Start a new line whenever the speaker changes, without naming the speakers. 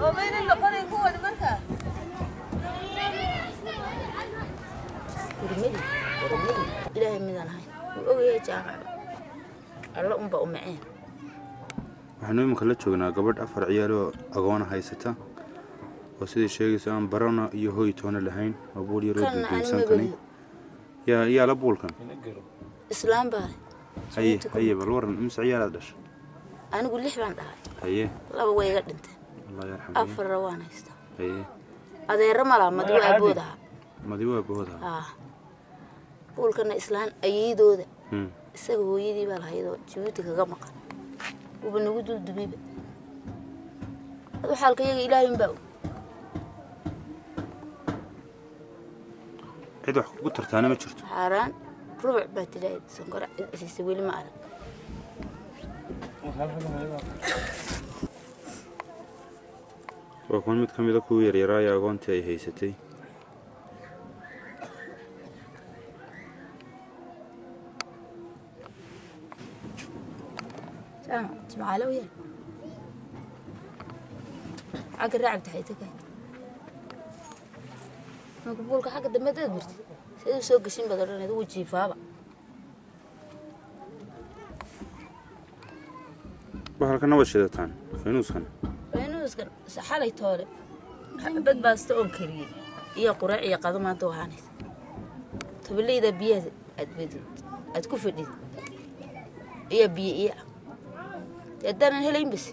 Oo mayna noqonayn kuwani markaa. Gurmadi gurmadi, Ilaahay midaan ahayn wuu ogyahay. Jaamac Alla unba u maceen.
Waxaanu iminka la joognaa gabadh 4 ciyaaloo agoona haysata oo siday sheegayso aan barana iyo hoy toona lahayn, oo buul yaroo
Kan ani
duduunsan.
ma
Kani
beliyo.
Yaa la buulkan?
Islaam baa leh.
Haye haye, bal waran, imse ciyaalaad dhashay?
Anigu 6 baan dhahay.
Haye.
2 way iga dhinteen.
Allah yarxam.
4-na waan haystaa.
Haye.
Adeero malaa, madi waa abood ahaa.
Madi waa booda.
Aa, buulkana islaan ayeydooda, isaga hooyadii baa lahaydoo Jabuuti kaga maqan, wuuba nagu duldumayba. Adu xaalka iyaga Ilaahay unbaa og.
Cid wax kugu tartaana ma jirto?
Xaaraan, rubuc baa tidhaahd sonkora cid isiisa weli ma arag.
Waa kuwan mid ka mida kuwii yaryaraa ee agoontii ay haysatay.
Jaamac Jimcaale weyaan, xagga raacabta xayta ka marka buulka xagga dambe dad martid siad u soo geshin baad odhanayd, wuu jiifaaba.
Bahalkana waad shidataan, faynuuskan?
Faynuuskan xalay toole bad baasta oon kariyey iyo quraac iyo qado maanta wahaanaysa. Tobaleyda biyaha aad bedid aad ku fadhid iyo biyo iyo ah haddaanan helayn bas.